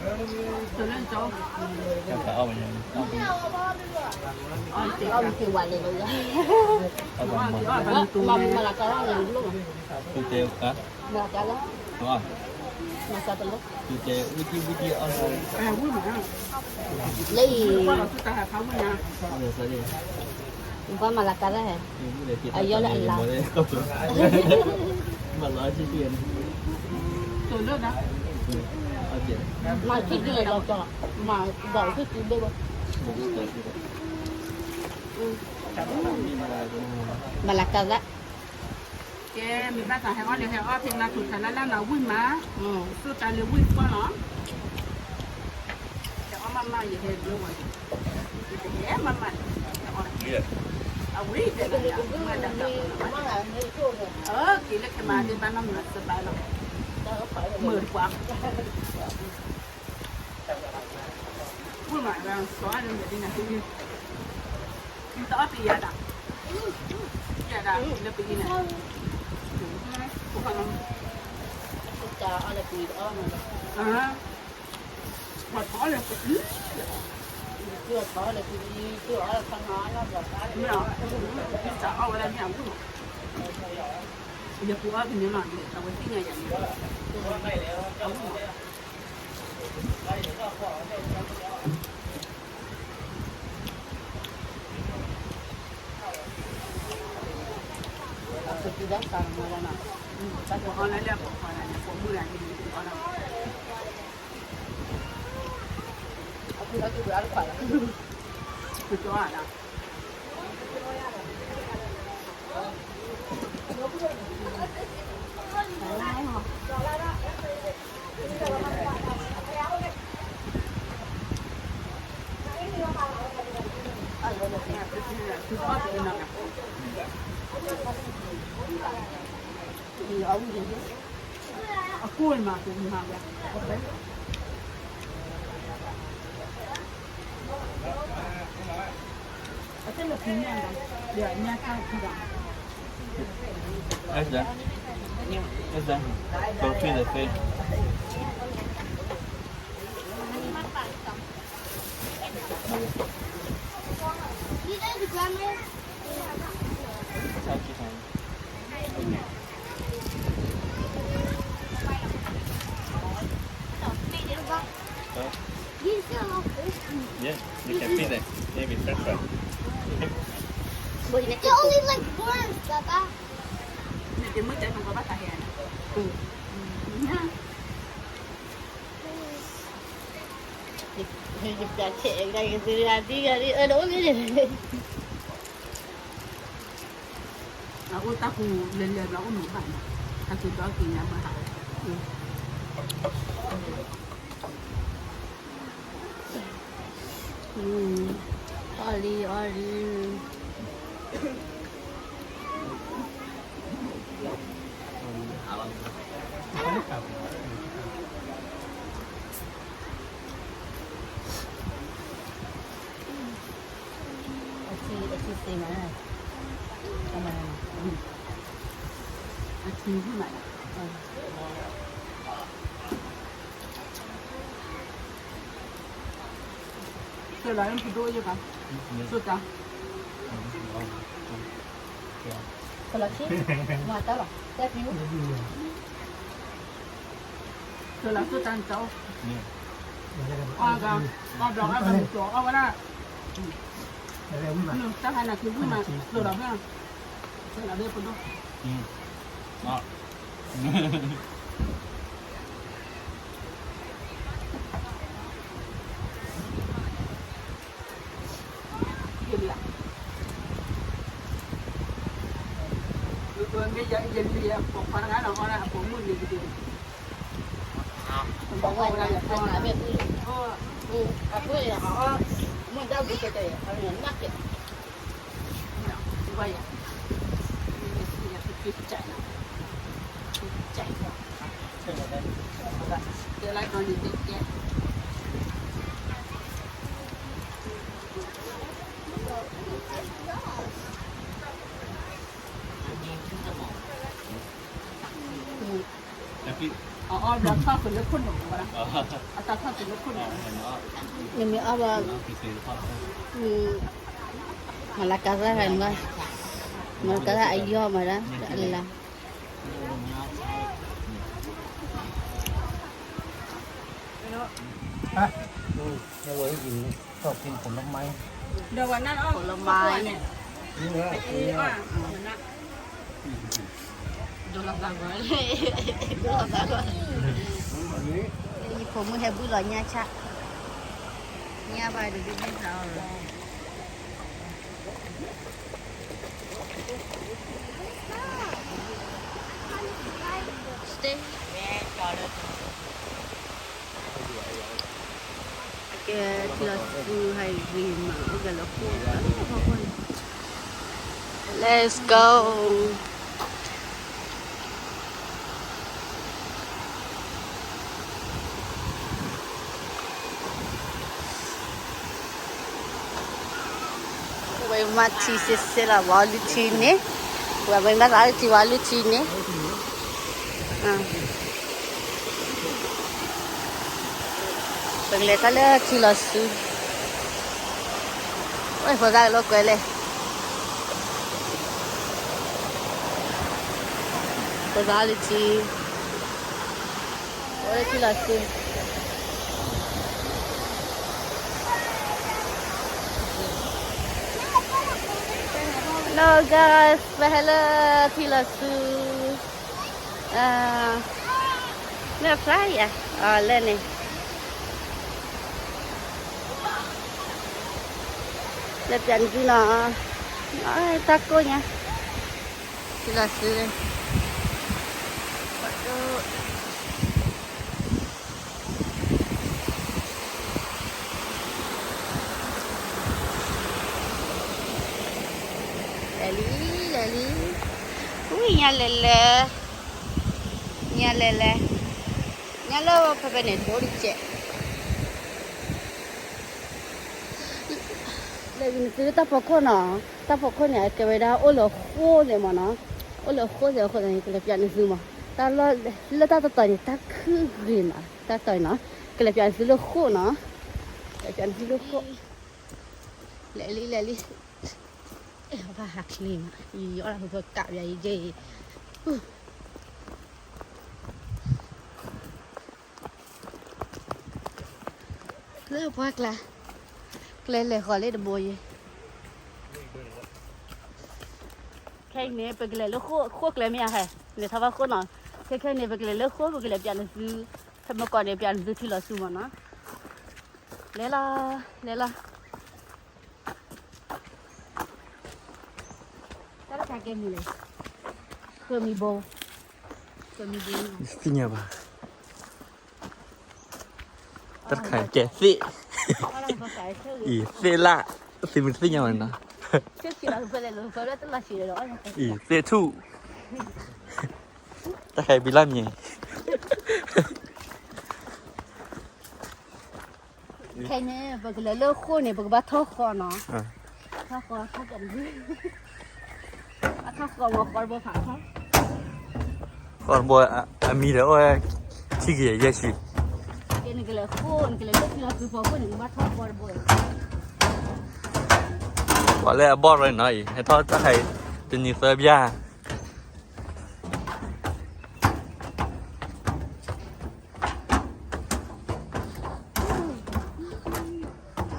ကဖးအီၣ်ဝဲညါ, အီၣ်တ့ၢ်ဝဲလၢ, မၤမၤလၢကါလၢန့ၣ်, မၤလၢကါလၢ, မၤစၢၤတလၢ, ဝံၤတံၢ်ဝံၤတံၢ်အီၣ်, လၢအံၤ, ဘၣ်မၤလၢကါလၢ, အယီၢ်လၢအလါ, မၤလီၤ, မၤခံတုၤလီၤကီး, မၤဒီးခံတုၤဘၣ်, မၤလၢကါလၢ, ကဲ မ့ၢ်ဘၣ်သးဟဲအီၣ်လၢဟဲအီၣ်ဖဲနၤထူၣ်ထါလၢ်လၢ်နၤဝံၣ်မး, ဆိၣ်တၢ်လၢဝံၣ်ကွၢ်လီၤ, ဟဲအီၣ်မးမးယဟဲဘျီဝဲ, ယတဟဲမးမး, အဝံၣ်တဲလၢ, က့ၤလၢခဲမးဒ်ဘၣ်နီၢ်မၤစၢၤဘၣ်လီၤ, မုာ်တပှၤ ဝံၣ်မး စီၤအါလၢမ့ၢ်ဒ်န့ၣ်, တအီၣ်ပယၤဒၣ်, ယၤဒၣ်လၢပယၤန့ၣ်, ပှၤထီၣ်လၢပယၤ, ပှၤထီၣ်လၢပယၤ, မ့ၢ်အီၣ်ဝဲဒၣ်န့ၣ်အဝံၣ်မး, ယပူၤအီၣ်ကန့ၣ်လီၤန့ၣ် အဝဲသ့ၣ်ညါယၤန့ၣ်, အဝံၣ်မး အီၣ်လၢလၢပှၤခွါန့ၣ် ပိာ်မုၣ်ဂၤန့ၣ် အီၣ်လၢ, အီၣ်လၢ, အကိၢ်မၤကိၢ်မၤဝဲ, အသ့ၣ်လၢဖံညၣ်ဒီး, ညၣ်ခါဖံဒီး, အဲၣ်စဲ, အဲၣ်စဲ, ကဖံဒီးသ့ Yes, you can feed them. Maybe fresh one. They only like worms, Papa. Like, အအိၣ်တၢ်ကူလဲၤလဲၤဘျီ အိၣ်မူဘၣ်နီၤ, တၢ်ကူဒီးက့ၤညါမၤဟးဝဲ, အီၣ်လံ အီၣ်လံ. အထံ အထံစ့မး, အထံမး, ကလီၤဖဒိၣ်ယဘၣ်, ဆိတၢ်, ကလီၤဆံ, မၤတၢ်လီၤ, တဲဖံ, ကလီၤဆိတၢ်နတၢ်အိၣ်, အီၣ်ဘျီ အီၣ်ဘျီ မုၢ်ကျိၤ အီၣ်ဝဲဒၣ်, တၢ်ဟါနၤက့ၤဝံၣ်မး ကျိၤလီၤဘၣ်, ကျိၤလီၤဘၣ်ဖဒိၣ်, ယလံဧါ, မ့ၢ်ယလံအပိာ်ခွါတဂၤလီၤ အီၣ်ဒၣ်အပိာ်မုၣ်န့ၣ်တက့ၢ်, အဝဲအီၣ်, အဝဲအီၣ်, မ့ၢ်ဒၣ်ဘုကတဲာ် အဝဲနၢ်က့ၤ ဝါယၤ, တဲလၢကီၢ်န့ၣ်တဲကဲ, တၢ်ပံၢ် နမ့ၢ်အီၣ်ဘၣ်, မၤလၢကါသၣ်ဂၤန့ၣ်ဘၣ်, မၤလၢကါသၣ်အယီၢ်မၤဒၣ်, အလါ ผลไม้ ဒိလီၤသးဂီၤ, ယဖိမုၣ်ဟဲဘုလီၤညၣ်ဆၣ်, ညၣ်ဘၣ်ဒုးဒုးမ့ၢ်သးအီၤလီၤ. Stay. ကဲထံလီၤသူဟဲဂ့ၤမး အိၣ်ကဲလၢဃိၣ်, Let's go. ဝဲမၤထံစ့စ့လီၤဝဲအီလုၢ်ထံန့ၣ်, ဝဲမၤသးအီလုၢ်ထံဝဲအီလုၢ်ထံန့ၣ်, ပကလဲၤတၢ်လၢထံလီၤဆူ, ဝဲဖိသၣ်ကလိာ်ကွဲလဲၣ်, ဖိသၣ်အီလုၢ်ထံ အိၣ်လၢထံလီၤဆူ. Hello guys, ပဟဲလၢထံလီၤဆူ, မ့ၢ်ဖျါယၤ, အလဲၣ်န့ၣ်, လဲၤပျးနသုနီၤ, တၢ်ကိၢ်ညါ ထံလီၤဆူ, လဲၤလံ လဲၤလံ, ဝံၤညါလဲၤလဲၤ, ညါလဲၤလဲၤ, ညါလၢဖဲဖဲန့ၣ်ဒိၣ်တကဲး လဲၤနသုလၢတၢ်ဖီခိၣ်နီၤ, တၢ်ဖီခိၣ်န့ၣ် အကဲဝဲဒၣ်အိၣ်လၢဃိၣ်သ့ၣ်မးနီၤ, အိၣ်လၢဃိၣ်သ့ၣ်အဃိသတးန့ၣ် ကလဲၤပျးနသုမး, တၢ်လၢတၢ်တတီၤန့ၣ် တၢ်ခုၣ်ဂ့ၤမး, တၢ်တီၤနီၤ, ကလဲၤပျးနသုလၢဃိၣ်နီၤ, ကလဲၤပျးနသုလၢဃိၣ်, လဲၤလံ လဲၤလံ, ဘၣ်ဟးချ့မး, ယအီၣ်လၢဟူဖၢကးပျးယကဲအံၤ လၢပှၢ်ကျါ, ကျဲလဲၤဃီၤလၢတဘိယဲ, ခဲအံၤန့ၣ် ပကလဲၤလၢဃိၣ်ကျဲမ့ၢ်ဧါဟဲ, လဲၤထီၣ်ဘၣ်ဃိၣ်နီၤ, ခဲခဲအံၤန့ၣ် ပကလဲၤလၢဃိၣ် ပကလဲၤပျးနသု, ဖဲမကီးန့ၣ် ပျးနသုထံလီၤဆူမးနီၤ, လဲၤလီၤ, လဲၤလီၤ. တၢ်တခါကဲမံၤလဲၣ်, ကမံၤဘိ, ကမံၤဘိ, သ့ၣ်ညါဘၣ်, တၢ်တခါကဲသ့ၣ်, အံၤသ့ၣ်လၣ်, သ့ၣ်မံၤသ့ၣ်ညါဘၣ်နီၤ, အံၤသ့ၣ်ထူၣ်, တၢ်တခါဘံလၢ်မံၤ ခဲအံၤန့ၣ် ပကလဲၤလၢဃိၣ်န့ၣ် ပကဘၣ်ထီၣ်ဃီနီၤ, ထီၣ်ဃီ, ထီၣ်ဃီ, ဘၣ်ထီၣ်ဃီမး ဃီတဘိဖးထီ, ဃီတဘိ, အမံၤဒီးအိၣ်ဝဲ ထံကယၤယဲၢ်ဆံ, ကဲနကလဲၤဃိၣ် နကလဲၤလၢထံလီၤဆူဖီခိၣ်န့ၣ် နကဘၣ်ထီၣ်ဃီတဘိ, ပှၤလၢအဘီၣ်ရၢနီၤအံၤ ဟဲထီၣ်တၢ်ခါအံၤ တနံၤသၢပျၢ် တၢ်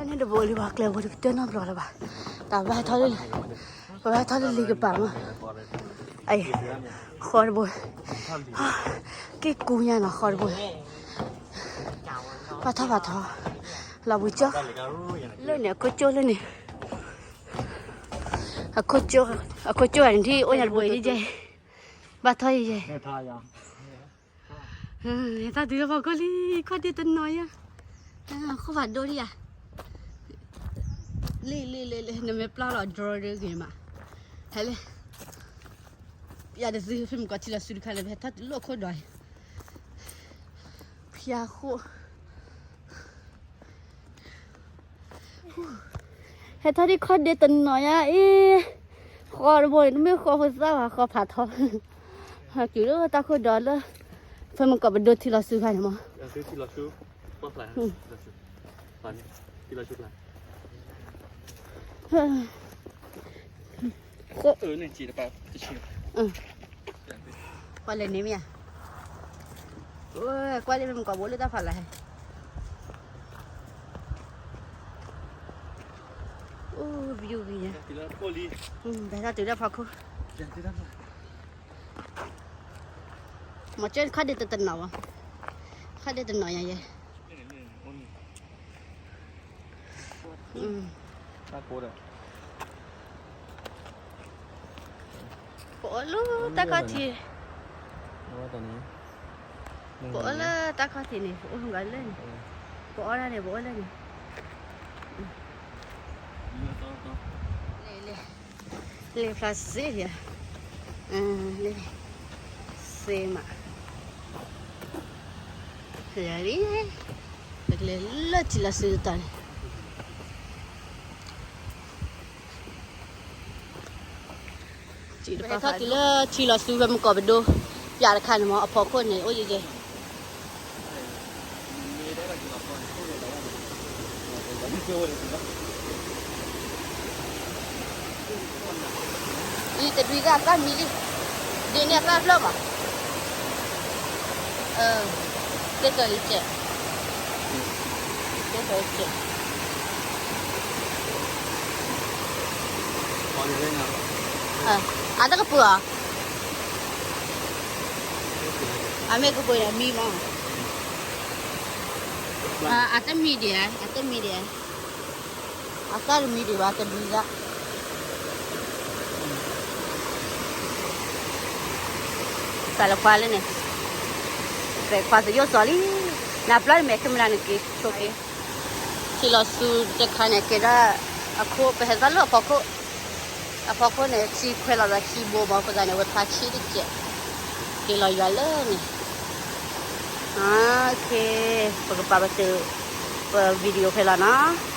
န့ၣ်တဘိလံ ပှၤကျဲဖိတကတၢၢ်နီတဘျီလၢၤဘၣ်, တၢ်ဘၣ်ဟဲထီၣ်လၢ, ပဘၣ်ဟဲထီၣ်လၢလံာ်ကပၤမး, ဃီတဘိ, က့ၢ်ကူညါနီၤ ဃီတဘိ, ဘၣ်ထီၣ်ဘၣ်ထီၣ်, လီၤဘှံးကၠီ, လၢန့ၣ် အခိၣ်ကၠိလၢန့ၣ်, အခိၣ်ကၠိ, အခိၣ်ကၠိဂၤန့ၣ် ထံၣ်အိၣ်ညါတဘိယဲၢ်, ဘၣ်ထီၣ်ယဲၢ် တၢ်တုၤလၢဖီခိၣ်လံ, ခီၣ်ဒ့တနီၤယါ, ဃိၣ်ဖးဒိၣ်ဒံးဧါ, လံလံလံလံ နမ့ၢ်ပျၢ်လီၤ draw ဒ်ဂ့ၤမး, ဟဲလၢ, ယၤတသုဖဲမကီးထံလီၤဆူတခါလၢ ဟဲထီၣ်တုၤလၢခိၣ်ဒီး, ဖျါဃိၣ် ဟဲထီၣ်ဒ်ခီၣ်ဒ့တနီၤယါအံၤ, ဃီတဘိန့ၣ် တမ့ၢ်ဃီဖိသၣ်ဘၣ် ဃီဖးထီ, တုၤလၢတၢ်ခိၣ်ဒီးလၢ, ဖဲမုၢ်ကီၢ်ပဒိထံလီၤဆူခါန့ၣ်မး, ကွၢ်လဲၤန့ၣ်မ့ၢ်ဧါ, ကွၢ်လၢမုၢ်ကီၢ်ဘိလၢတၢ်ဖးလၢ်ဟဲ, အိၣ် view ဂ့ၤညါ, ဘဲတၢ်တုၤလၢဖီခိၣ်, မ့ၢ်ကၢခါဒ်တတနီၤဘၣ်, ခါဒ်တနီၤညါယဲ, ပအီၣ်လၢတၢ်ခီၣ်ထံး, ပအီၣ်လၢတၢ်ခီၣ်ထံးန့ၣ် ပအိၣ်ဂၤလၢန့ၣ်, ပအီၣ်ဒၣ်န့ၣ် ပအီၣ်လၢန့ၣ်, လဲၤ လဲၤဖျါစ့ယၤ, လဲၤ စ့မး, ယၤလံ, ပကလဲၤလၢထံလီၤဆူတတီၤန့ၣ် ဟဲထီၣ်တုၤလၢထံလီၤဆူဖဲမုၢ်ကီၢ်ပဒိ, ပျးတခါန့ၣ်မ့ၢ်အဖီခိၣ်န့ၣ် အိၣ်ယဲယဲ, အံၤတဒုအသၣ်မံလံ, ဒ်န့ၣ်အသၣ်ဖျၢၣ်မး, သ့ၣ်ကလံကဲး, သ့ၣ်ကလံကဲး, အတကပၤဧါ, အမ့ၢ်ကပၤန့ၣ်မံမး, အတမံဒံးဧါ, အတမံဒံးဧါ, အသၣ်တမံဒံးဘၣ် တဒုအသၣ် စးလၢခွါလၢန့ၣ်, ပှၤသယိၣ်စီၤလံ, နပျၢ်တမဲာ်ခဲမနၤနက့ၤဆိက့ၤ, ထံလီၤဆူတခါန့ၣ် ကဲဒၣ်အခိၣ် ပဟဲသၣ်လၢအဖီခိၣ်, အဖီခိၣ်န့ၣ် ထံခွဲးလီၤသးခံဘိမး ပသးန့ၣ် ဝဲဖျါဆံးတကဲး, က့ၤလီၤယွၤလၢန့ၣ်, ပကပာ်ပတုာ် ပ video ဖဲလီၤနီၤ.